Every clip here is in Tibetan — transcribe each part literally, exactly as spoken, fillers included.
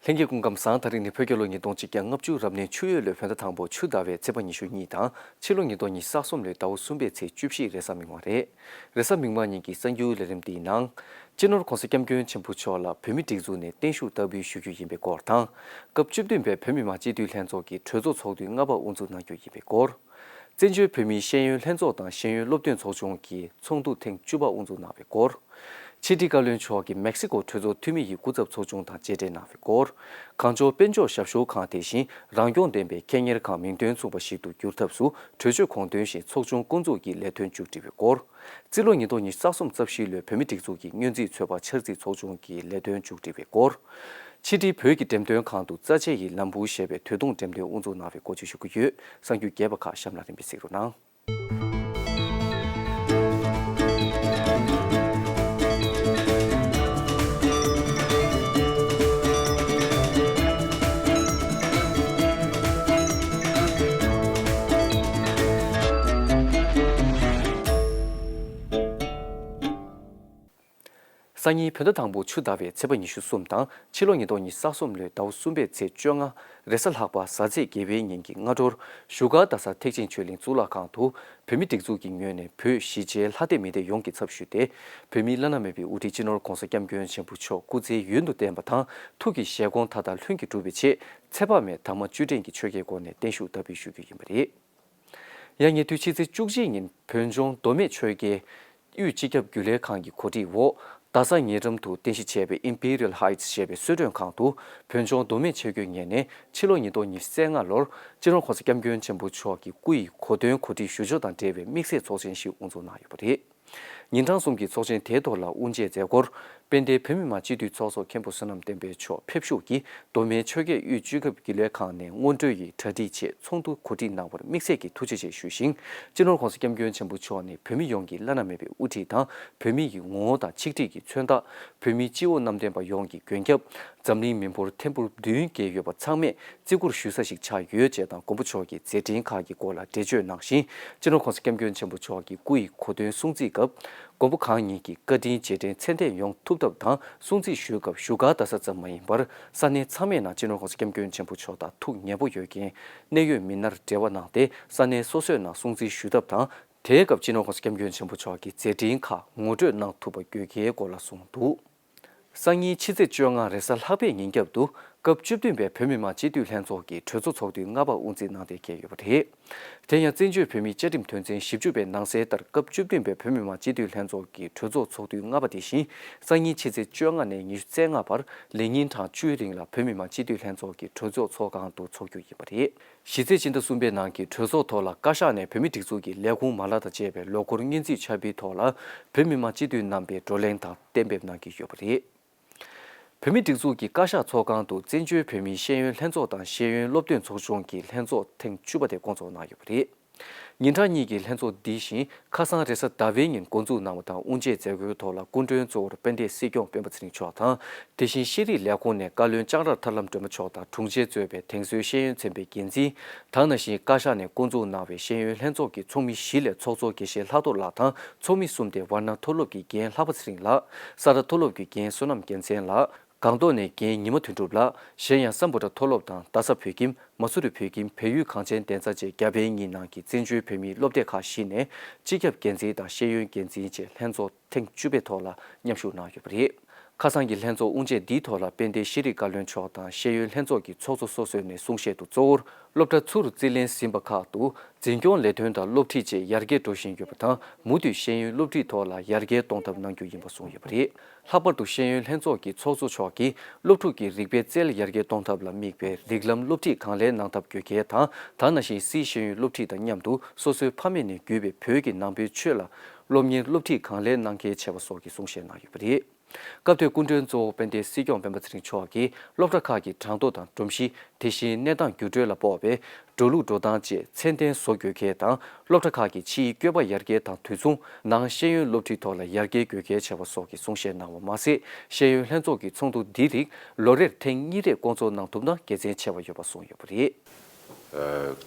ལྷན་རྒྱས་སྐུ་ཁམས་བཟང་། ད་རིང་ནི་བོད་རྒྱལ་ལོ་ཉིས་སྟོང་ཆིག་བརྒྱ་ལྔ་བཅུ་རབ་གནས་ཆུ་ཡོས་ལོའི་བོད་ཟླ་དང་པོ་ཆུ་ཟླ་བའི་ཚེས་པ་ཉི་ཤུ་གཉིས་དང་ཕྱི་ལོ་ཉིས་སྟོང་ཉི་ཤུ་རྩ་གསུམ་ལོའི་ཟླ་བ་གསུམ་པའི་ཚེས་བཅུ་བཞི་རེས་གཟའ་མིག་དམར་རེད། རེས་གཟའ་མིག་དམར་ཉིན་གྱི་གསར་འགྱུར་ལས་རིམ་འདིའི་ནང་། སྤྱི་ནོར་༸གོང་ས་༸སྐྱབས་མགོན་ཆེན་པོ་མཆོག་ལ་བོད་མིའི་སྒྲིག་འཛུགས་ནས་བརྟན་བཞུགས་བསྟར་འབུལ་ཞུ་རྒྱུ་ཡིན་པའི་སྐོར་དང་། སྐབས་བཅུ་བདུན་པའི་བོད་མི་མང་སྤྱི་འཐུས་ལྷན་ཚོགས་ཀྱི་གྲོས་ཚོགས་ཚོགས་དུས་ལྔ་པ་དབུ་འཛུགས་གནང་རྒྱུ་ཡིན་པའི་སྐོར། བཙན་བྱོལ་བོད་མིའི་ཤེས་ཡོན་ལྷན་ཚོགས་དང་ཤེས་ཡོན་སློབ་སྟོན་ཚོགས་ཆུང་གི་ཚོགས་འདུ་ཐེངས་བཅུ་པ་དབུ་འཛུགས་གནང་བའི་སྐོར། ཕྱི་དྲིལ་བཀའ་བློན་མཆོག་གིས་མེག་སི་ཀོ་གྲོས་ཚོགས་འཐུས་མི་ཡི་སྐུ་ཚབ་ཚོགས་ཆུང་དང་མཇལ་འཕྲད་གནང་བའི་སྐོར། གངས་ལྗོངས་དཔལ་འབྱོར་ཞབས་ཞུ་ཁང་དེ་བཞིན་རང་སྐྱོང་ལྡན་པའི་ཁེ་གཉེར་ཁང་མིང་དོན་མཚུངས་པ་ཞིག་ཏུ་བསྒྱུར་ཐབས་སུ་གྲོས་ཆོད་དགོངས་དོན་བཞིན་ཚོགས་ཆུང་བསྐོ་འཛུགས་ཀྱི་ལས་དོན་མཇུག་སྒྲིལ་བའི་སྐོར། རྩིས་ལོ་ཉིས་སྟོང་ཉི་ཤུ་རྩ་གསུམ་རྩ་བཞི་ལོའི་བོད་མིའི་སྒྲིག་འཛུགས་ཀྱི་སྔོན་རྩིས་ཚོད་དཔག་འཆར་རྩིས་ཚོགས་ཆུང་གི་ལས་དོན་མཇུག་སྒྲིལ་བའི་སྐོར། ཕྱི་དྲིལ་བོད་ཀྱི་འགྲེམས་སྟོན་ཁང་དུ་རྩ་ཆེ་ཡི་ལམ་བུ་ཞེས་པའི་དུས་ཐུང་འགྲེམས་སྟོན་དབུ་འཛུགས་གནང་བའི་སྐོར་བཅས་ཞུ་གི་ཡོད། གསར་འགྱུར་རྒྱས་པ་ཁག་གཤམ་ལ་རིམ་པས་གཟིགས་རོགས་གནང་། སང་ཉིན་བོད་ཟླ་དང་པོ་ཆུ་ཟླ་བའི་ཚེས་པ་ཉི་ཤུ་གསུམ་དང་ཕྱི་ལོ་ཉིས་སྟོང་ཉི་ཤུ་རྩ་གསུམ་ལོའི་ཟླ་བ་གསུམ་པའི་ཚེས་བཅོ་ལྔ་རེས་གཟའ་ལྷག་པ་གཟའ་ཚེས་དགེ་བའི་ཉིན་གྱི་སྔ་དྲོར་བཞུགས་སྒར་རྡ་ས་ཐེག་ཆེན་ཆོས་གླིང་གཙུག་ལག་ཁང་དུ་བོད་མིའི་སྒྲིག་འཛུགས་ཀྱི་ངོས་ནས་བོད་གཞིས་བྱེས་ལྷ་སྡེ་མི་སྡེ་ཡོངས་ཀྱི་ཚབ་ཞུས་ཏེ་བོད་མིའི་བླ་ན་མེད་པའི་དབུ་ཁྲིད་སྤྱི་ནོར་༸གོང་ས་༸སྐྱབས་མགོན་ཆེན་པོ་མཆོག་སྐུ་ཚེ་ཡུན་དུ་བརྟན་པ་དང་ཐུགས་ཀྱི་བཞེད་དགོངས་མཐའ་དག་ལྷུན་གྱིས་གྲུབ་པའི་ཆེད་ཚེ་དཔག་མེད་དར་མ་བཅུ་དྲན་གྱི་ཆོ་གའི་སྒོ་ནས་བརྟན་བཞུགས་བསྟར་འབུལ་ཞུ་རྒྱུ་ཡིན་པ་རེད། ཡང་ཉེ་དུས་ཕྱི་ཚེས་བཅུ་གཅིག་ཉིན་བོད་ལྗོངས་མདོ་སྨད་ཆོལ་ཁའི་དབུས་སྤྱི་ཁྱབ་རྒྱུན་ལས་ཁང་གི་གོ་སྒྲིག་འོག་རྡ་ས་ཉེ་འགྲམ་དུ་རྟེན་གཞི་བྱས་པའི་Imperial Heights་ཞེས་པའི་གསོལ་མགྲོན་ཁང་དུ་བོད་ལྗོངས་མདོ་སྨད་ཆོས་བརྒྱུད་ངོས་ནས་ཕྱི་ལོ་ཉིས་སྟོང་ཉི་ཤུ་རྩ་ལྔ་ལོར་སྤྱི་ནོར་༸གོང་ས་༸སྐྱབས་མགོན་ཆེན་པོ་མཆོག་གི་སྐུ་ཡི་གོ་སྟོན་གོ་སྒྲིག་ཞུ་ཕྱོགས་དང་འབྲེལ་བའི་དམིགས་བསལ་ཚོགས་ཆེན་ཞིག་དབུ་འཛུགས་གནང་ཡོད་པ་རེད། ཉིན་གྲངས་གསུམ་གྱི་ཚོགས་ཆེན་དེའི་ཐོག་ལ་དབུ་འབྱེད་མཛད་སྒོར་དཔལ་ལྡན་བོད་མི་མང་སྤྱི་འཐུས་ཚོགས་གཙོ་མཁན་པོ་བསོད་ནམས་བསྟན་འཕེལ་མཆོག་ཕེབས་བཞུགས་ཀྱིས་མདོ་སྨད་ཆོལ་ཁའི་དབུས་སྤྱི་ཁྱབ་རྒྱུན་ལས་ཁང་ནས་སྔོན་འགྲོའི་གྲ་སྒྲིག་ཆེད་ཚོགས་འདུ་གོ་སྒྲིག་གནང་བར་དམིགས་བསལ་གྱི་ཐུགས་རྗེ་ཆེ་ཞུས་ཤིང་། སྤྱི་ནོར་༸གོང་ས་༸སྐྱབས་མགོན་ཆེན་པོ་མཆོག་ནི་བོད་མི་ཡོངས་ཀྱི་བླ་ན་མེད་པའི་དབུ་ཁྲིད་དང་བོད་མི་ཡི་ངོ་བོ་དང་ཆིག་སྒྲིལ་གྱི་མཚོན་རྟགས། བོད་མིའི་སྤྱི་བོ་གནམ་བསྟན་པ་ཡོངས་ཀྱི་མགོན་སྐྱབས། འཛམ་གླིང་མི་འབོར་ཐེར་འབུམ་བདུན་བརྒལ་ཡོད་པ་ཚང་མས་བརྩི་བཀུར་ཞུ་ས་ཞིག་ཆགས་ཡོད་ཅེས་དང་མགོན་པོ་མཆོག་གི་མཛད་འཕྲིན་ཁག་གི་སྐོར་ལ་འགྲེལ་བརྗོད་གནང་ཞིང་། སྤྱི་ནོར་༸གོང་ས་༸སྐྱབས་མགོན་ཆེན་པོ་མཆོག་གི་སྐུ་ཡི་གོ་སྟོན་སྲུང་བརྩིའི་སྐབས། མགོན་པོ་གང་ཉིད་ཀྱི་བཀའ་དྲིན་རྗེས་དྲན་མཚན་ལྡན་ཡོང་ཐུབ་ཐབས་དང་། སྲུང་བརྩི་ཞུས་སྐབས་བཞུགས་སྒར་རྡ་ས་ཙམ་མ་ཡིན་པར་ས་གནས་ཚང་མའི་ནང་སྤྱི་ནོར་༸གོང་ས་༸སྐྱབས་མགོན་ཆེན་པོ་མཆོག་དང་ཐུགས་ཉེ་པོ་ཡོད་མཁན་གནད་ཡོད་མི་སྣར་འབྲེལ་བ་གནང་སྟེ་ས་གནས་སོ་སོའི་ནང་སྲུང་བརྩི་ཞུ་ཐབས་དང་། དེའི་སྐབས་སྤྱི་ནོར་༸གོང་ས་༸སྐྱབས་མགོན་ཆེན་པོ་མཆོག་གི་མཛད་འཕྲིན་ཁག་ངོ་སྤྲོད་གནང་ཐུབ་པ་དགོས་གལ་སྐོར་ལ་གསུངས་འདུག་སང་ཉིན་ཕྱི་ཚེས་བཅོ་ལྔ་རེས་གཟའ་ལྷག་པའི་ཉིན་རྒྱབ་ཏུ་སྐབས་བཅུ་བདུན་པའི་བོད་མི་མང་སྤྱི་འཐུས་ལྷན་ཚོགས་ཀྱི་གྲོས་ཚོགས་ཚོགས་དུས་ལྔ་པ་དབུ་འཛུགས་གནང་གཏན་འཁེལ་ཡོད་པ་རེད། དེ་ཡང་བཙན་བྱོལ་བོད་མིའི་བཅའ་ཁྲིམས་དོན་ཚན་བཞི་བཅུ་པའི་ནང་གསལ་ལྟར་སྐབས་བཅུ་བདུན་པའི་བོད་མི་མང་སྤྱི་འཐུས་ལྷན་ཚོགས་ཀྱི་གྲོས་ཚོགས་ཚོགས་དུས་ལྔ་པ་དེ་བཞིན་སང་ཉིན་ཕྱི་ཚེས་བཅོ་ལྔ་ནས་ཉི་ཤུ་རྩ་ལྔ་བར་ལས་ཉིན་གྲངས་བཅུའི་རིང་ལ་བོད་མི་མང་སྤྱི་འཐུས་ལྷན་ཚོགས་ཀྱི་གྲོས་ཚོགས་ཚོགས་ཁང་དུ་འཚོགས་རྒྱུ་ཡིན་པ་རེད། གཞི་རྩའི་སྤྱི་ཟླ་གསུམ་པའི་ནང་གི་གྲོས་ཚོགས་ཐོག་ལ་བཀའ་ཤག་ནས་བོད་མིའི་སྒྲིག་འཛུགས་ཀྱི་ལས་ཁུངས་མ་ལག་དང་བཅས་པའི་ལོ་འཁོར་སྔོན་རྩིས་ཆ་འཕྲིན་ཐོག་ལ་བོད་མི་མང་སྤྱི་འཐུས་རྣམ་པས་བགྲོ་གླེང་དང་གཏན་འབེབས་གནང་གི་ཡོད་པ་རེད། བོད་མིའི་སྒྲིག་འཛུགས་ཀྱི་བཀའ་ཤག་ཚོགས་ཁང་དུ་བཙན་བྱོལ་བོད་མིའི་ཤེས་ཡོན་ལྷན་ཚོགས་དང་ཤེས་ཡོན་སློབ་སྟོན་ཚོགས་ཆུང་གི་ལྷན་ཚོགས་ཐེངས་བཅུ་པ་དེ་བསྐོང་ཚོགས་གནང་ཡོད་པ་རེད། ཉིན་གྲངས་གཉིས་ཀྱི་ལྷན་ཚོགས་འདི་བཞིན་ཁ་སང་རེས་གཟའ་ཟླ་བའི་ཉིན་འགོ་འཛུགས་གནང་བ་དང་། དབུ་འབྱེད་མཛད་སྒོའི་ཐོག་ལ་སྐུ་མགྲོན་གཙོ་བོར་དཔལ་ལྡན་སྲིད་སྐྱོང་སྤེན་པ་ཚེ་རིང་མཆོག་དང་། དེ་བཞིན་ཤེས་རིག་ལས་ཁུངས་ནས་བཀའ་བློན་ལྕང་ར་ཐར་ལམ་སྒྲོལ་མ་མཆོག་དང་དྲུང་ཆེ་གཙོས་པའི་དེང་སང་ཤེས་ཡོན་ཚན་པའི་འགན་འཛིན། ད་ནང་བཞིན་བཀའ་ཤག་ནས་བསྐོ་འཛུགས་གནང་བའི་ཤེས་ཡོན་ལྷན་ཚོགས་ཀྱི་ཚོགས་མི་བཞི་ལས་ཚོགས་གཙོ་དགེ་བཤེས་ལྷག་རྡོར་ལགས་དང་ཚོགས་མི་གསུམ་སྟེ་ཝར་ཎ་མཐོ་སློབ་ཀྱི་རྒན་ལྷག་པ་ཚེ་རིང་ལགས། ས་རཱ་མཐོ་སློབ་ཀྱི་རྒན་བསོད་ནམས་རྒྱལ་མཚན་ལགས། སྒང་ཏོག་ནས་རྒན་ཉི་མ་དོན་གྲུབ་ལགས། གཞན་ཡང་སམ་བྷོ་ཊ་མཐོ་སློབ་དང་རྡ་ས་བོད་ཁྱིམ། མ་སུ་རི་བོད་ཁྱིམ། བལ་ཡུལ་གངས་ཅན་གདན་ས་བཅས་རྒྱ་བལ་གཉིས་ནང་གི་བཙན་བྱོལ་བོད་མིའི་སློབ་སྡེ་ཁག་བཞི་ནས་སྤྱི་ཁྱབ་འགན་འཛིན་དང་ཤེས་ཡོན་འགན་འཛིན་བཅས་ལྷན་ཚོགས་ཐེངས་བཅུ་པའི་ཐོག་ལ་མཉམ་ཞུགས་གནང་ཡོད་པ་རེད། ཁ་སང་གི་ལྷན་ཚོགས་དབུ་འབྱེད་འདིའི་ཐོག་ལ་དཔལ་ལྡན་ཤེས་རིག་བཀའ་བློན་མཆོག་དང་ཤེས་ཡོན་ལྷན་ཚོགས་ཀྱི་ཚོགས་གཙོ་སོ་སོ་ནས་གསུང་བཤད་དུ་གཙོ་བོར་སློབ་གྲྭ་ཚུར་རྩིས་ལེན་ཟིན་པ་ཁག་ཏུ་འཛིན་སྐྱོང་ལས་དོན་དང་སློབ་ཁྲིད་བཅས་ཡར་རྒྱས་འགྲོ་བཞིན་ཡོད་པ་དང་། མུ་མཐུད་ཤེས་ཡོན་སློབ་ཁྲིད་ཐོག་ལ་ཡར་རྒྱས་གཏོང་ཐབས་གནང་རྒྱུ་ཡིན་པ་གསུངས་ཡོད་པ་རེད། ལྷག་པར་དུ་ཤེས་ཡོན་ལྷན་ཚོགས་ཀྱི་ཚོགས་གཙོ་མཆོག་གིས་སློབ་ཕྲུག་གི་རིག་པའི་རྩལ་ཡར་རྒྱས་གཏོང་ཐབས་ལ་དམིགས་པའི་རིགས་ལམ་སློབ་ཁྲིད་གང་ལེགས་གནང་ཐབས་དགོས་གལ་དང་། ད་ནང་བཞིན་སཱི་ཤེས་ཡོན་སློབ་ཁྲིད་དང་མཉམ་དུ་སོ་སོའི་ཕ་མེས་ནས་བརྒྱུད་པའི་བོད་ཀྱི་ནང་པའི་ཆོས་ལ་སློབ་གཉེར་སློབ་ཁྲིད་གང་ལེགས་གནང་གལ་ཆེ་བ་སོགས་ཀྱི་གསུང་བཤད་གནང་ཡོད་པ་རེད། སྐབས་དེར་སྐུ་མགྲོན་གཙོ་བོ་དཔལ་ལྡན་སྲིད་སྐྱོང་སྤེན་པ་ཚེ་རིང་མཆོག་གིས་སློབ་གྲྭ་ཁག་གི་གྲངས་ཐོ་དང་སྒྲོམ་གཞི། དེ་བཞིན་གནས་སྟངས་འགྱུར་འགྲོས་ལ་དཔག་པའི་འགྲོ་ལུགས་འགྲོ་སྟངས་བཅས་ཚད་ལྡན་བཟོ་དགོས་གལ་དང་། སློབ་གྲྭ་ཁག་གི་ཕྱིའི་བཀོད་པ་ཡར་རྒྱས་དང་དུས་མཚུངས་ནང་ཤེས་ཡོན་སློབ་ཁྲིད་ཐོག་ལ་ཡར་རྒྱས་དགོས་གལ་ཆེ་བ་སོགས་ཀྱི་གསུང་བཤད་གནང་བ་མ་ཟད། ཤེས་ཡོན་ལྷན་ཚོགས་ཀྱི་ཚོགས་འདུ་འདིའི་རིགས་ལོ་རེར་ཐེངས་གཉིས་རེ་བསྐོང་ཚོགས་གནང་ཐུབ་ན་དགེ་མཚན་ཆེ་བ་ཡོད་པ་གསུངས་ཡོད་པ་རེད།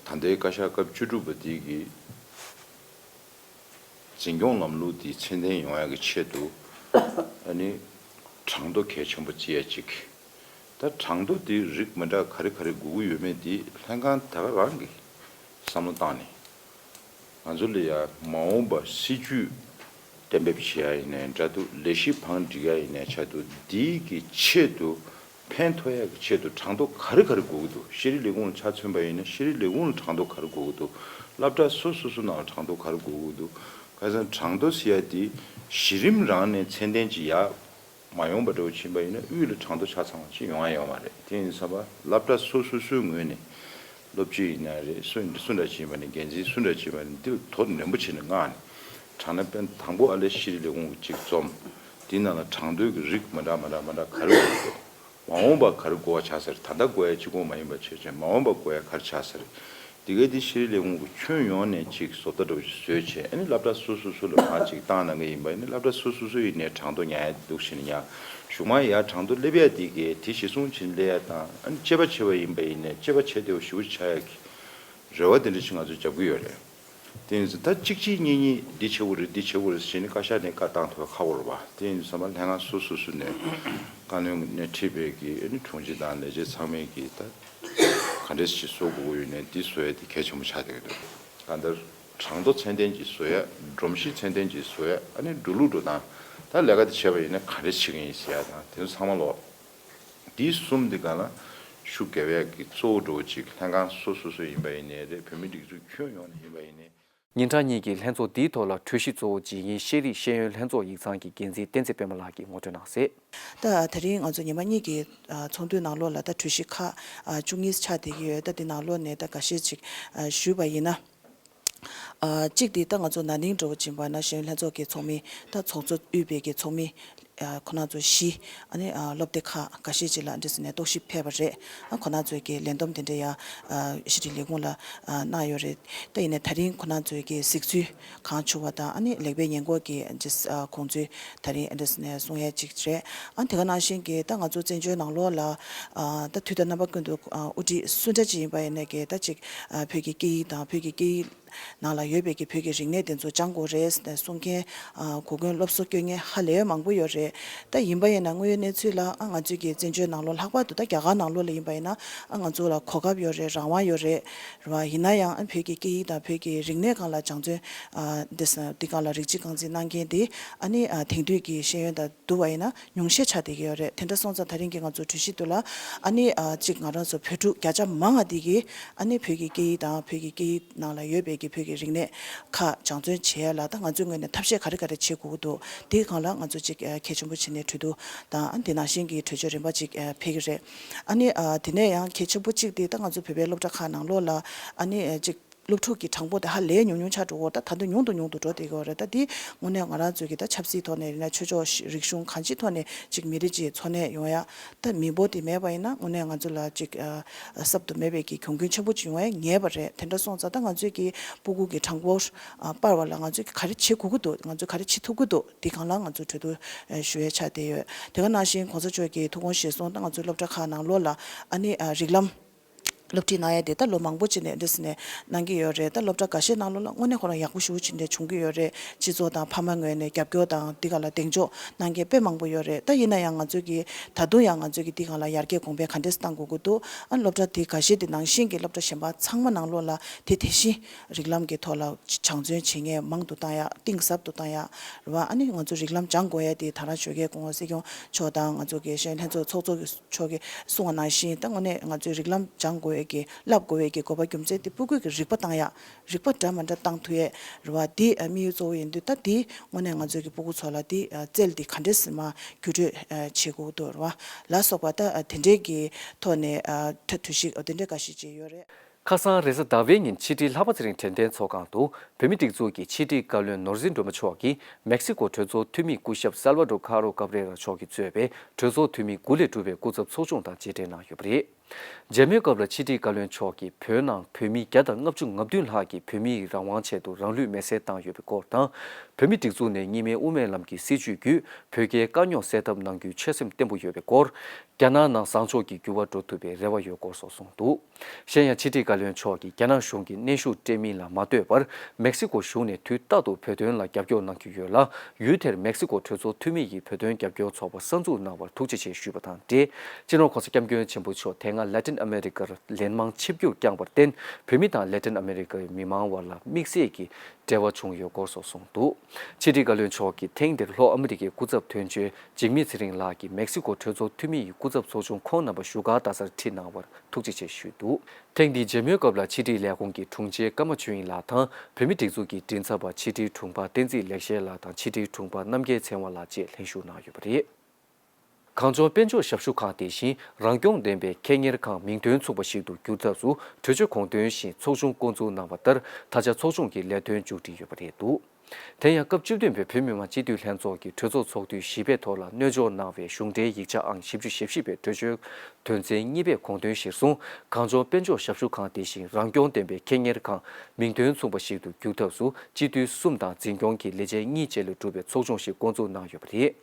ད་ལྟའི་བཀའ་ཤག་སྐབས་བཅུ་དྲུག་པ་འདི་གི་འཛིན་སྐྱོང་ལམ་ལུགས་འདི་ཚད་ལྡན་ཡོང་ཡག་གི་ཆེད་དུ་ཨ་ནི་གྲངས་ཐོ་གལ་ཆེན་པོ་བརྩི་ཡ་གཅིག་ད་གྲངས་ཐོ་དེ་རིགས་མི་འདྲ་ག་རེ་ག་རེ་དགོས་ཀྱི་ཡོད་མེད་དེ་ལྷན་ཁང་ད་ག་རང་གིས་བསམ་བློ་བཏང་ནས། ང་ཚོ་ལ་ཡ་མ་འོངས་པ་སྲིད་ཇུས་གཏན་འབེབས་བྱེད་ཡ་ཡིན་ནའི་འདྲ་འདུག་ལས་གཞི་བང་སྒྲིག་ཡ་ཡིན་ནའི་ཆ་འདུག་འདིའི་གི་ཆེད་དུ་ཕན་ཐོགས་ཡ་གི་ཆེད་དུ་གྲངས་ཐོ་ག་རེ་ག་རེ་དགོས་ཀྱི་འདུག་ཤེས་རིག་ལས་ཁུངས་ལ་ཆ་མཚོན་པ་ཡིན་ན་ཤེས་རིག་ལས་ཁུངས་ལ་གྲངས་ཐོ་ག་རེ་དགོས་ཀྱི་འདུག་སློབ་གྲྭ་སོ་སོ་སོ་ནང་ལ་གྲངས་ཐོ་ག་རེ་དགོས་ཀྱི་འདུག་ཁ་སང་གྲངས་ཐོ་ཟེར་ཡ་དེ་གཞི་རིམ་རང་ནས་ཚད་ལྡན་ཅིག་ཡ། མ་ཡོང་པ་འདྲ་བོ་ཕྱིན་པ་ཡིན་ན་དབུས་ལ་གྲངས་ཐོ་ཆ་ཚང་བ་ཅིག་ཡོང་ཡ་ཡོད་མ་རེད། དེ་ཡིན་ཙང་སློབ་གྲྭ་སོ་སོ་སོའི་ངོས་ནས་སློབ་སྤྱི་ཡིན་ན་རེད། སུ་ཡིན་སུ་འདྲ་ཅིག་ཡིན་པ་ནས་འགན་འཛིན་སུ་འདྲ་ཅིག་ཡིན་པ་ནས་འདི་ལ་དོ་ནན་པོ་བྱས་ནས་མངགས་ནས་དྲང་གནས་དཔེ་དང་པོ་ཨ་ལས་ཤེས་རིག་ལས་ཁུངས་ཀྱི་གཅིག་འཛོམས། དེའི་ནང་ལ་གྲངས་ཐོའི་གི་རིགས་མི་འདྲ་མི་འདྲ་མི་འདྲ་ག་རེ་ཡོད་འདུག་མ་འོངས་པ་ག་རེ་དགོས་པ་ཆགས་ས་རེད། ད་ལྟ་དགོས་ཡ་གཅིག་པོ་མ་ཡིན་པ་བྱས་བྱས་མ་འོངས་པ་དགོས་ཡ་ག་རེ་ཆགས་ས་རེད། དེ་གའི་དེ་ཤེས་རིག་ལས་ཁུངས་ཀྱི་ཁྱོན་ཡོངས་ནས་ཅིག་བཟོ་ལྟ་འདྲ་བོ་ཞིག་བཟོས་བྱས་ཨ་ནི་སློབ་གྲྭ་སོ་སོ་སོ་ལ་མར་ཅིག་བཏང་གནང་གི་ཡིན་པ་ཡིན་ན་སློབ་གྲྭ་སོ་སོ་སོ་ཡིན་ནའི་གྲངས་ཐོ་ཉར་ཡ་འདུག་ཞེས་ནས་ཉར། གཞུག་མ་ཡར་གྲངས་ཐོ་སླེབས་ཡ་དེ་གའི་དེ་གཞིར་བཟུང་བྱས་ནས་སླེབས་ཡ་དང་ཨ་ནི་དཔྱད་པ་བྱས་པ་ཡིན་པ་ཡིན་ནའི་དཔྱད་པ་བྱས་བདེ་བོ་ཞེ་པོ་ཆགས་ཡ་གི་རེ་བ་དེ་འདྲ་ཞིག་ང་ཚོས་རྒྱབ་ཀྱི་ཡོད་རེད། དེ་ཡིན་ཙང་ད་གཅིག་གཅིག་གཉིས་གཉིས་འདི་བྱེད་དགོས་རེད་འདི་བྱེད་དགོས་རེད་ཟེར་ནས་བཀའ་ཤག་ནས་བཀའ་བཏང་ཐུབ་པ་ཁག་པོ་རེད་པ། དེ་ཡིན་ཙང་ལྷན་ཁང་སོ་སོ་སོ་ནས་བཀའ་བློན་ནས་ཁྲིད་པའི་གི་ཨ་ནི་དྲུང་ཆེ་དང་ལས་བྱེད་ཚང་མས་གི་ད་ག་འདྲས་ཞིག་བཟོ་དགོས་ཀྱི་ཡོད་ནས་འདི་བཟོ་ཡ་དེ་གལ་ཆེན་པོ་ཆགས་བསྡད་ཀྱི་འདུག་གང་ལྟར་གྲངས་ཐོ་ཚད་ལྡན་ཅིག་བཟོ་ཡ་སྒྲོམ་གཞི་ཚད་ལྡན་ཅིག་བཟོ་ཡ་ཨ་ནི་འགྲོ་ལུགས་འགྲོ་སྟངས་ད་ལས་ཀ་དེ་བྱས་པ་ཡིན་ན་ག་འདྲས་བྱེད་ཀྱི་ཡིན་ཟེར་ཡ་དང་དེ་ཚོ་ཚང་མ་ལོག་འདི་གསུམ་འདི་ག་ལ་ཤུགས་རྒྱབ་ཡག་གི་གཙོ་བོ་འགྲོ་བ་ཅིག་ལྷན་ཁང་སོ་སོ་སོ་ཡིན་པ་ཡིན་ནའི་རེད། བོད་མིའི་སྒྲིག་འཛུགས་ཁྱོན་ཡོངས་ནས་ཡིན་པ་ཡིན་ནའི། ཉིན་གྲངས་གཉིས་ཀྱི་ལྷན་ཚོགས་འདིའི་ཐོག་ལ་གྲོས་གཞི་གཙོ་བོ་ཇི་ཡིན་ཤེས་རིག་ཤེས་ཡོན་ལྷན་ཚོགས་ཡིག་ཚང་གི་འགན་འཛིན་བསྟན་འཛིན་པད་མ་ལགས་ཀྱིས་ངོ་སྤྲོད་གནང་གསལ། ད་དེ་རིང་ང་ཚོ་ཉི་མ་གཉིས་ཀྱི་ཚོགས་འདུའི་ནང་ལོགས་ལ་ད་གྲོས་གཞི་ཁག་བཅུ་གཉིས་ཆགས་བསྡད་ཀྱི་ཡོད། ད་འདི་ནང་ལོགས་ནས་ད་འགའ་ཤས་ཅིག་ཞུས་པ་ཡིན་ན། ཨ། གཅིག་དེ་ད་ང་ཚོ་ན་ནིང་འགྲོ་བ་ཕྱིན་པ་ན་ཤེས་ཡོན་ལྷན་ཚོགས་ཀྱི་ཚོགས་མི་ད་ཚོགས་གཙོ་དབུས་པའི་གི་ཚོགས་མི་ཨ། ཁོ་ན་ཚོ་བཞི། ཨ་ནི་ཨ། སློབ་སྡེ་ཁག་འགའ་ཤས་ཅིག་ལ་འདྲ་ཟེར་ནས་རྟོག་ཞིབ་ཕེབས་པ་རེད། ཨ། ཁོ་ན་ཚོའི་གི་ལས་བསྡོམས་དེ་འདྲ་ཡ་ཨ། ཤེས་རིག་ལས་ཁུངས་ལ་ཨ། གནང་ཡོད་རེད། ད་ཡིན་ནའི་ད་རིང་ཁོ་ན་ཚོའི་གི་གཟིགས་ཚུལ་གང་བྱུང་བ་དང་ཨ་ནི་ལེགས་པའི་ཉེས་འགོག་གི་ཨ། དགོངས་ཚུལ་ད་རིང་འདྲ་ཟེར་ནས་གསུང་ཡ་ཅིག་རེད། ཨ། དེ་ག་ནང་བཞིན་གི་ད་ང་ཚོ་བཙན་བྱོལ་ནང་ལོགས་ལ་ཨ། ད་དུས་དང་རྣམ་པ་ཀུན་ཏུ་ཨ། དབུ་ཁྲིད་སུ་འདྲ་ཅིག་ཡིན་པ་ཡིན་ནའི་གི་ད་ཅིག་ཨ། བོད་ཀྱི་སྐད་ཡིག་དང་བོད་ཀྱི་སྐད་ཡིག་ནང་ལ་ཡོད་པའི་གི་བོད་ཀྱི་རིག་གནས་དེ་ཚོ་སྦྱང་དགོས་རེད་གསུང་མཁན་ཨ། གོ་སྐོན་སློབ་གསོ་སྐྱོན་མཁན་ཧ་ལས་མང་པོ་ཡོད་རེད། ད་ཡིན་པ་ཡིན་ན་དངོས་ཡོད་གནས་ཚུལ་ལ་ཨ། ང་ཚོའི་གི་བཙན་བྱོལ་ནང་ལོགས་ལྷག་པར་དུ་ད་རྒྱ་གར་ནང་ལོགས་ལ་ཡིན་པ་ཡིན་ན་ཨ། ང་ཚོ་ལ་གོ་སྐབས་ཡོད་རེད། རང་དབང་ཡོད་རེད། རེད་བ། ཡིན་ན་ཡང་ཨ། བོད་ཀྱི་སྐད་ཡིག་དང་བོད་ཀྱི་རིག་གནས་སྒང་ལ་སྦྱང་བརྩོན་ཨ། འདི་ས་འདི་སྒང་ལ་རིགས་གཅིག་རྐང་འཛིན་གནང་མཁན་དེ་ཨ་ནི་ཨ། དེང་དུས་ཀྱི་ཤེས་ཡོན་དང་བསྡུར་བ་ཡིན་ན་ཉུང་ཤས་ཆགས་བསྡད་ཀྱི་ཡོད་རེད། དེ་འདྲ་སོང་ཙང་ད་རིང་གི་ང་ཚོ་གྲོས་གཞི་དེ་ལ་ཨ་ནི་ཨ། གཅིག་ང་རང་ཚོ་བོད་ཕྲུག་བརྒྱ་ཆ་མང་ང་དེ་གིས་ཨ་ནི་བོད་ཀྱི་སྐད་ཡིག་དང་བོད་ཀྱི་སྐད་ཡིག་ནང་ལ་ཡོད་པའི་གི་བོད་ཀྱི་རིག་གནས་ཁག་སྦྱང་བརྩོན་བྱེད་ཡ་ལ་ད་ང་ཚོའི་ངོས་ནས་ཐབས་ཤེས་ག་རེ་ག་རེ་བྱེད་དགོས་ཀྱི་འདུག་དེའི་སྒང་ལ་ང་ཚོ་གཅིག་ཨ། གལ་ཆེན་པོ་བྱས་ནས་གྲོས་བསྡུར་དང་ཨ། དེ་ནང་བཞིན་གྱི་གྲོས་ཆོད་རིམ་པ་གཅིག་ཨ། ཕེབས་ཀྱི་རེད། ཨ་ནི་ཨ། དེ་ནས་ཡང་གལ་ཆེན་པོ་གཅིག་དེ་ད་ང་ཚོ་བོད་པའི་སློབ་གྲྭ་ཁག་ནང་ལོགས་ལ་ཨ་ནི་ཨ། གཅིག་སློབ་ཕྲུག་གི་གྲངས་འབོར་དེ་ཧ་ལས་ཉུང་ཉུང་ཆགས་འགྲོ་གི་ཡོད་རེད། ད་ད་དུང་ཉུང་དུ་ཉུང་དུ་འགྲོ་བསྡད་ཀྱི་ཡོད་རེད། ད་འདི་དངོས་གནས་ང་རང་ཚོའི་གི་ད་ཆབ་སྲིད་ཐོག་ནས་ཡིན་ན་ཆོས་ཕྱོགས་རིག་གཞུང་གང་ཅིའི་ཐོག་ནས་ཅིག་མི་རིགས་ཅིག་འཚོ་གནས་ཡོང་ཡ་ད་མི་འབོར་དེ་མེད་པ་ཡིན་ན་དངོས་གནས་ང་ཚོ་ལ་ཅིག་ཨ། གསབ་ཏུ་མེད་པའི་གི་གྱོང་གུན་ཆེན་པོ་ཅིག་ཡོང་ཡ་ངེས་པ་རེད། དེ་འདྲ་སོང་ཙང་ད་ང་ཚོའི་གི་སྤུ་གུ་གི་གྲངས་འབོར་ཨ། སྤར་བ་ལ་ང་ཚོས་ག་རེ་བྱེད་དགོས་ཀྱི་འདུག་ང་ཚོས་ག་རེ་བྱེད་ཐུབ་ཀྱི་འདུག་འདི་སྒང་ལ་ང་ཚོས་གྲོས་བསྡུར་ཨ། ཞུ་ཡ་ཆགས་བསྡད་ཡོད། དེ་ག་ནང་བཞིན་གོང་ས་མཆོག་གི་ཐུགས་དགོངས་གཞིར་བཟུང་ད་ང་ཚོའི་སློབ་གྲྭ་ཁག་ནང་ལོགས་ལ་ཨ་ནི་ཨ། རིགས་ལམ། སློབ་ཁྲིད་གནང་ཡ་དེ་ད་ལོ་མང་པོ་ཅིག་ནས་འདི་ཟེར་ནས་གནང་གི་ཡོད་རེད། ད་སློབ་གྲྭ་འགའ་ཤས་ནང་ལོགས་ལ་དངོས་གནས་ཁོ་རང་ཡག་པོ་ཞེ་པོ་ཅིག་འདྲ་བྱུང་གི་ཡོད་རེད། སྤྱི་ཚོགས་དང་ཕ་མ་ངོས་ནས་རྒྱབ་སྐྱོར་དང་འདི་ག་ལ་གདེང་འཇོག་གནང་མཁན་དཔེ་མང་པོ་ཡོད་རེད། ད་ཡིན་ན་ཡང་ང་ཚོས་ཀྱི་ད་དུང་ཡང་ང་ཚོས་ཀྱི་འདི་ག་ལ་ཡར་རྒྱས་གོང་འཕེལ་ག་འདྲས་གཏང་དགོས་ཀྱི་འདུག་ཨ་སློབ་གྲྭ་དེ་འགའ་ཤས་དེ་ནང་བཞིན་གྱི་སློབ་གྲྭ་གཞན་པ་ཚང་མ་ནང་ལོགས་ལ་དེ་དེ་བཞིན་རིགས་ལམ་གྱི་ཐོག་ལ་སྦྱང་བརྩོན་བྱེད་མཁན་མང་དུ་བཏང་ཡ་གཏིང་ཟབ་ཏུ་བཏང་ཡ་རེད་བ། ཨ་ནི་ང་ཚོ་རིགས་ལམ་སྦྱང་དགོས་ཡ་དེ་ད་རང་ཞོགས་ཀས་སྐུ་ངོ་སྲིད་སྐྱོང་མཆོག་དང་ང་ཚོ་གི་ཤེས་ཡོན་ལྷན་ཚོགས་ཚོགས་གཙོ་གི་མཆོག་གིས་གསུངས་པ་ནང་བཞིན་ད་དངོས་གནས་ང་ཚོའི་རིགས་ལམ་སྦྱང་དགོས་ཡས་ཀྱི་བསླབ་དགོས་ཡས་ཀྱི་དགོས་པ་རྒྱུ་མཚན་དེ་སྤུ་གུ་གི་རིག་པ་བཏང་ཡ། རིག་པ་འདྲ་མི་འདྲ་བཏང་ཐུབ་ཡས་རེད་བ། འདི་དམིགས་ཡུལ་གཙོ་བོ་ཡིན་དུས་ད་འདི་དངོས་གནས་ང་ཚོའི་གི་སྤུ་གུ་ཚོ་ལ་འདི་རྩལ་འདི་ག་འདྲས་སེ་མར་བརྒྱུད་སྤྲོད་བྱེད་དགོས་འདུག་རེད་བ། ལ་སོགས་པ་ད་དེ་འདྲས་ཀྱི་ཐོག་ནས་ཐ་དུས་ཤིག་དེ་འདྲས་འགའ་ཤས་བྱས་ཡོད་རེད། ཁ་སང་རེས་གཟའ་ཟླ་བའི་ཉིན་ཕྱི་དྲིལ་ལྷག་པ་ཚེ་རིང་དྲན་རྟེན་ཚོགས་ཁང་དུ་བོད་མིའི་སྒྲིག་འཛུགས་ཀྱི་ཕྱི་དྲིལ་བཀའ་བློན་ནོར་འཛིན་སྒྲོལ་མ་མཆོག་གིས་མེག་སི་ཀོ་གྲོས་ཚོགས་འཐུས་མི་སྐུ་ཞབས་སལ་བ་ཌོ་ཁ་རོ་ཀབ་རེ་ར་མཆོག་གིས་གཙོས་པའི་གྲོས་ཚོགས་འཐུས་མི་དགུ་ལས་གྲུབ་པའི་སྐུ་ཚབ་ཚོགས་ཆུང་དང་མཇལ་འཕྲད་གནང་ཡོད་པ་རེད། མཇལ་མོལ་སྐབས་ལ་ཕྱི་དྲིལ་བཀའ་བློན་མཆོག་གིས་བོད་ནང་བོད་མི་བརྒྱ་དང་ལྔ་བཅུ་ང་བདུན་ལྷག་གིས་བོད་མིའི་རང་དབང་ཆེད་དུ་རང་ལུས་མེར་སྲེག་བཏང་ཡོད་པའི་སྐོར་དང་། བོད་མིའི་སྒྲིག་འཛུགས་ནས་གཉིས་སྨན་དབུ་མའི་ལམ་གྱི་སྲིད་བྱུས་བརྒྱུད་བོད་རྒྱའི་དཀའ་རྙོག་སེལ་ཐབས་གནང་རྒྱུའི་ཆོད་སེམས་བརྟན་པོ་ཡོད་པའི་སྐོར། རྒྱ་ནག་ནང་བཟང་ཕྱོགས་ཀྱི་འགྱུར་བ་འགྲོ་ཐུབ་པའི་རེ་བ་ཡོད་སྐོར་སོགས་གསུངས་འདུག། གཞན་ཡང་ཕྱི་དྲིལ་བཀའ་བློན་མཆོག་གིས་རྒྱ་ནག་གཞུང་གིས་གནོན་ཤུགས་སྤྲད་མིན་ལ་མ་ལྟོས་པར། མེག་སི་ཀོ་གཞུང་ནས་དུས་རྟག་ཏུ་བོད་དོན་ལ་རྒྱབ་སྐྱོར་གནང་གི་ཡོད་ལ། ཡུལ་དེར་མེག་སི་ཀོ་གྲོས་ཚོགས་འཐུས་མི་ཡིས་བོད་དོན་རྒྱབ་སྐྱོར་ཚོགས་པ་གསར་འཛུགས་གནང་བར་ཐུགས་རྗེ་ཆེ་ཞུས་པ་དང་འབྲེལ། སྤྱི་ནོར་༸གོང་ས་༸སྐྱབས་མགོན་ཆེན་པོ་མཆོག་དེ་སྔ་ལ་ཏིན་ཨ་མེ་རི་ཀར་ལན་མང་ཆིབས་བསྒྱུར་བསྐྱངས་པར་བརྟེན། བོད་མི་དང་ལ་ཏིན་ཨ་མེ་རི་ཀའི་མི་མང་དབར་ལ་དམིགས་བསལ་གྱི་འབྲེལ་བ་བྱུང་ཡོད་སྐོར་སོགས་གསུངས་འདུག། ཕྱི་དྲིལ་བཀའ་བློན་མཆོག་གིས་ཐེངས་འདིར་ལྷོ་ཨ་མི་རི་ཀའི་སྐུ་ཚབ་དོན་གཅོད་འཇིགས་མེད་ཚེ་རིང་ལགས་ཀྱིས་མེག་སི་ཀོ་གྲོས་ཚོགས་འཐུས་མི་ཡི་སྐུ་ཚབ་ཚོགས་ཆུང་ཁོང་རྣམ་པ་བཞུགས་སྒར་རྡ་སར་ཁྲིད་གནང་བར་ཐུགས་རྗེ་ཆེ་ཞུས་འདུག། ཐེངས་འདིའི་མཇལ་མོལ་སྐབས་ལ་ཕྱི་དྲིལ་ལས་ཁུངས་ཀྱི་དྲུང་ཆེ་ཀརྨ་ཆོས་དབྱིངས་ལགས་དང་། བོད་མིའི་སྒྲིག་འཛུགས་ཀྱི་མགྲིན་ཚབ་པ་ཕྱི་དྲིལ་དྲུང་འཕར་བསྟན་འཛིན་ལེགས་བཤད་ལགས་དང་ཕྱི་དྲིལ་དྲུང་འཕར་རྣམ་རྒྱལ་ཚེ་དབང་ལགས་བཅས་ལྷན་ཞུགས་གནང་ཡོད་པ་རེད། གངས་ལྗོངས་དཔལ་འབྱོར་ཞབས་ཞུ་ཁང་དེ་བཞིན་རང་སྐྱོང་ལྡན་པའི་ཁེ་གཉེར་ཁང་མིང་དོན་མཚུངས་པ་ཞིག་ཏུ་བསྒྱུར་ཐབས་སུ་གྲོས་ཆོད་དགོངས་དོན་བཞིན་ཚོགས་ཆུང་བསྐོང་ཚོགས་གནང་བ་ལྟར། ད་ཆ་ཚོགས་ཆུང་གི་ལས་དོན་མཇུག་སྒྲིལ་ཡོད་པ་རེད་འདུག། དེ་ཡང་སྐབས་བཅུ་བདུན་པའི་བོད་མི་མང་སྤྱི་འཐུས་ལྷན་ཚོགས་ཀྱི་གྲོས་ཚོགས་ཚོགས་དུས་བཞི་པའི་ཐོག་ལ་སྣོལ་འཇོག་གནང་བའི་གཞུང་འབྲེལ་ཡིག་ཆ་ཨང་བཞི་བཅུ་ཞེ་བཞི་པའི་གྲོས་ཆོད་དོན་ཚན་གཉིས་པའི་དགོངས་དོན་གཞིར་བཟུང་། གངས་ལྗོངས་དཔལ་འབྱོར་ཞབས་ཞུ་ཁང་དེ་བཞིན་རང་སྐྱོང་ལྡན་པའི་ཁེ་གཉེར་ཁང་མིང་དོན་མཚུངས་པ་ཞིག་ཏུ་བསྒྱུར་ཐབས་སུ་སྤྱི་འཐུས་གསུམ་དང་འཛིན་སྐྱོང་གི་ལས་བྱེད་གཉིས་བཅས་ལས་གྲུབ་པའི་ཚོགས་ཆུང་ཞིག་བསྐོང་ཚོགས་གནང་ཡོད་པ་རེད།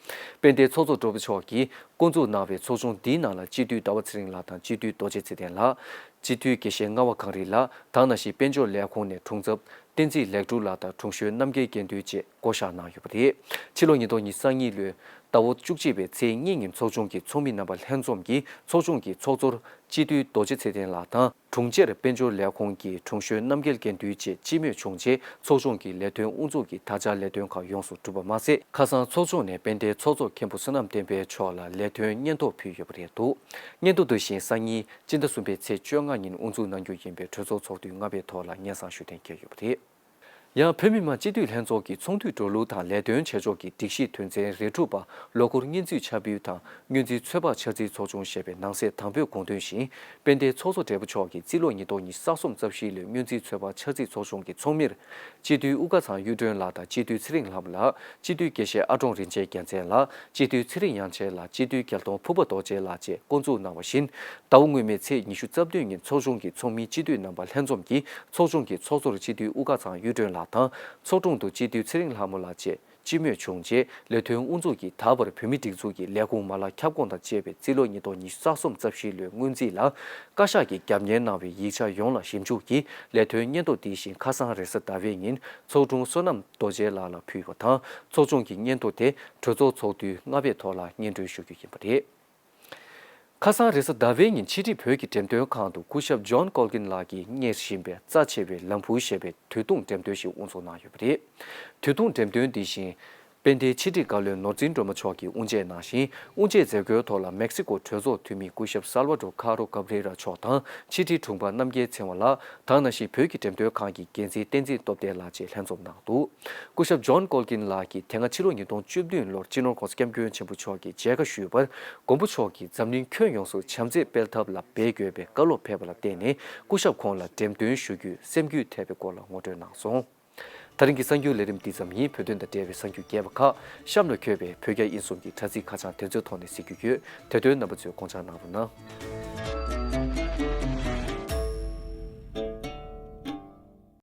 དཔལ་ལྡན་ཚོགས་གཙོ་སྤྲུལ་པ་མཆོག་གིས་བསྐོང་ཚོགས་གནང་བའི་ཚོགས་ཆུང་འདིའི་ནང་ལ་སྤྱི་འཐུས་ཟླ་བ་ཚེ་རིང་ལགས་དང་སྤྱི་འཐུས་རྡོ་རྗེ་ཚེ་བརྟན་ལགས། སྤྱི་འཐུས་དགེ་བཤེས་རྔ་བ་གངས་རི་ལགས་དང་། ནང་བཞིན་དཔལ་འབྱོར་ལས་ཁུངས་ནས་དྲུང་ཚབ་བསྟན་འཛིན་ལེགས་གྲུབ་ལགས་དང་དྲུང་གཞོན་རྣམ་རྒྱལ་དགེ་འདུན་བཅས་བསྐོ་གཞག་གནང་ཡོད་པ་རེད། ཕྱི་ལོ་ཉིས་སྟོང་ཉི་ཤུ་རྩ་གཉིས་ལོའི་ཟླ་བ་བཅུ་གཅིག་པའི་ཚེས་གཉིས་ཉིན་ཚོགས་ཆུང་གི་ཚོགས་མི་རྣམ་པ་ལྷན་འཛོམས་ཀྱིས་ཚོགས་ཆུང་གི་ཚོགས་གཙོར་སྤྱི་འཐུས་རྡོ་རྗེ་ཚེ་བརྟན་ལགས་དང་། དྲུང་ཆེར་དཔལ་འབྱོར་ལས་ཁུངས་ཀྱི་དྲུང་གཞོན་རྣམ་རྒྱལ་དགེ་འདུན་བཅས་སྤྱི་མོས་བྱུང་རྗེས། ཚོགས་ཆུང་གི་ལས་དོན་དབུ་འཛུགས་ཀྱིས་ད་ཆ་ལས་དོན་ཁག་ཡོངས་སུ་གྲུབ་པ་མ་ཟད། ཁ་སང་ཚོགས་ཆུང་ནས་དཔལ་ལྡན་ཚོགས་གཙོ་མཁན་པོ་བསོད་ནམས་བསྟན་འཕེལ་མཆོག་ལ་ལས་དོན་སྙན་ཐོ་ཕུལ་ཡོད་པ་རེད་འདུག། སྙན་ཐོ་དེ་བཞིན་སང་ཉིན་སྤྱི་ཟླ་གསུམ་པའི་ཚེས་བཅོ་ལྔ་ཉིན་དབུ་འཛུགས་གནང་རྒྱུ་ཡིན་པས། གྲོས་ཚོགས་ཚོགས་དུས་ལྔ་པའི་ཐོག་ལ་སྙན་སེང་ཞུ་གཏན་འཁེལ་ཡོད་པ་རེད། ཡང་བོད་མི་མང་སྤྱི་འཐུས་ལྷན་ཚོགས་ཀྱི་ཚོགས་འདུའི་འགྲོ་ལུགས་དང་ལས་དོན་བྱེད་ཕྱོགས་ཀྱི་སྒྲིག་གཞི་དོན་ཚན་རེ་དྲུག་པ་ལོ་འཁོར་སྙན་ཚིག་ཆ་འབུལ་དང་། སྔོན་རྩིས་ཚོད་དཔག་འཆར་རྩིས་ཚོགས་ཆུང་ཞེས་པའི་ནང་གསེས་དང་པོའི་དགོངས་དོན་བཞིན། དཔལ་ལྡན་ཚོགས་གཙོ་སྦྲེལ་པོ་མཆོག་གིས་རྩིས་ལོ་ཉིས་སྟོང་ཉི་ཤུ་རྩ་གསུམ་རྩ་བཞིའི་ལོའི་སྔོན་རྩིས་ཚོད་དཔག་འཆར་རྩིས་ཚོགས་ཆུང་གི་ཚོགས་མིར། སྤྱི་འཐུས་དབུ་དཀར་ཚང་གཡུ་སྒྲོན་ལགས་དང་སྤྱི་འཐུས་ཚེ་རིང་ལྷ་མོ་ལགས། སྤྱི་འཐུས་དགེ་བཤེས་ཨ་ཀྲོང་རིན་ཆེན་རྒྱལ་མཚན་ལགས། སྤྱི་འཐུས་ཚེ་རིང་དབྱངས་ཅན་ལགས། སྤྱི་འཐུས་རྒྱལ་མཐོང་ཕུར་པ་རྡོ་རྗེ་ལགས་བཅས་བསྐོ་འཛུགས་གནང་བ་བཞིན། ཟླ་བ་སྔོན་མའི་ཚེས་ཉི་ཤུ་རྩ་བདུན་ཉིན་ཚོགས་ཆུང་གི་ཚོགས་མིའི་སྤྱི་འཐུས་རྣམ་པ་ལྷན་འཛོམས་ཀྱིས་ཚོགས་ཆུང་གི་ཚོགས་གཙོར་སྤྱི་འཐུས་དབུ་དཀར་ཚང་གཡུ་སྒྲོན་ལགས་དང་། ཚོགས་དྲུང་དུ་སྤྱི་འཐུས་ཚེ་རིང་ལྷ་མོ་ལགས་བཅས། སྤྱི་མོས་བྱུང་རྗེས་ལས་དོན་དབུ་འཛུགས་ཀྱིས་ད་བར་བོད་མིའི་སྒྲིག་འཛུགས་ཀྱི་ལས་ཁུངས་མ་ལག་ཁྱབ་ཁོངས་དང་བཅས་པའི་རྩིས་ལོ་ཉིས་སྟོང་ཉི་ཤུ་རྩ་གསུམ་རྩ་བཞིའི་ལོའི་སྔོན་རྩིས་ལ་བཀའ་ཤག་གིས་རྒྱབ་གཉེར་གནང་བའི་ཡིག་ཆ་ཡོངས་ལ་ཞིབ་འཇུག་གིས་ལས་དོན་སྙན་ཐོ་འདི་བཞིན་ཁ་སང་རེས་གཟའ་ཟླ་བའི་ཉིན་ཚོགས་དྲུང་བསོད་ནམས་རྡོ་རྗེ་ལགས་ལ་ཕུལ་བ་དང་། ཚོགས་ཆུང་གི་སྙན་ཐོ་དེ་གྲོས་ཚོགས་ཚོགས་དུས་ལྔ་པའི་ཐོག་ལ་སྙན་སྒྲོན་ཞུ་རྒྱུ་ཡིན་པ་རེད། ཁ་སང་རེས་གཟའ་ཟླ་བའི་ཉིན་ཕྱི་དྲིལ་བོད་ཀྱི་འགྲེམས་སྟོན་ཁང་དུ་སྐུ་ཞབས་ཇོན་ཀོལ་ཀིན་ལགས་ཀྱིས་གཉེར་བཞིན་པའི་རྩ་ཆེ་བའི་ལམ་བུ་ཞེས་པའི་དུས་ཐུང་འགྲེམས་སྟོན་ཞིག་དབུ་འཛུགས་གནང་ཡོད་པ་རེད། དུས་ཐུང་འགྲེམས་སྟོན་འདི་བཞིན་དཔལ་ལྡན་ཕྱི་དྲིལ་བཀའ་བློན་ནོར་འཛིན་སྒྲོལ་མ་མཆོག་གིས་དབུ་འབྱེད་གནང་ཞིང་། དབུ་འབྱེད་མཛད་སྒོའི་ཐོག་ལ་མེག་སི་ཀོ་གྲོས་ཚོགས་འཐུས་མི་སྐུ་ཞབས་སཱལ་ཝ་ཌོར་ཁ་རོ་ཀབ་རེ་ར་མཆོག་དང་ཕྱི་དྲིལ་དྲུང་འཕར་རྣམ་རྒྱལ་ཚེ་དབང་ལགས་དང་། ནང་བཞིན་བོད་ཀྱི་འགྲེམས་སྟོན་ཁང་གི་འགན་འཛིན་བསྟན་འཛིན་སྟོབས་ལྡན་ལགས་བཅས་ལྷན་འཛོམས་གནང་འདུག། སྐུ་ཞབས་ཇོན་ཀོལ་ཀིན་ལགས་ཀྱིས་དེ་སྔ་ཕྱི་ལོ་ཉིས་སྟོང་བཅུ་བདུན་ལོར་སྤྱི་ནོར་༸གོང་ས་༸སྐྱབས་མགོན་ཆེན་པོ་མཆོག་གིས་མཇལ་ཁ་ཞུས་པར། མགོན་པོ་མཆོག་གིས་འཛམ་གླིང་ཁྱོན་ཡོངས་སུ་བྱམས་བརྩེ་སྤེལ་ཐབས་ལ་འབད་དགོས་པའི་བཀའ་སློབ་ཕེབས་པ་ལ་བརྟེན་ནས། སྐུ་ཞབས་ཁོང་ལ་འགྲེམས་སྟོན་ཞུ་རྒྱུའི་སེམས་འགུལ་ཐེབས་པའི་སྐོར་ལ་ངོ་སྤྲོད་གནང་སོང་། ད་རིང་གི་གསར་འགྱུར་ལས་རིམ་འདི་ཙམ་ཡིན། བོད་དོན་དང་འབྲེལ་བའི་གསར་འགྱུར་རྒྱས་པ་ཁག་གཤམ་ལ་འཁོད་པའི་བོད་རྒྱ་དབྱིན་གསུམ་གྱི་དྲ་ཚིགས་ཁ་བྱང་དེ་ཚོའི་ཐོག་ནས་གཟིགས་རྒྱུ་ཡོད། དེ་དོན་རྣམ་པ་ཚོས་དགོངས་འཇགས་གནང་རོགས་གནང་།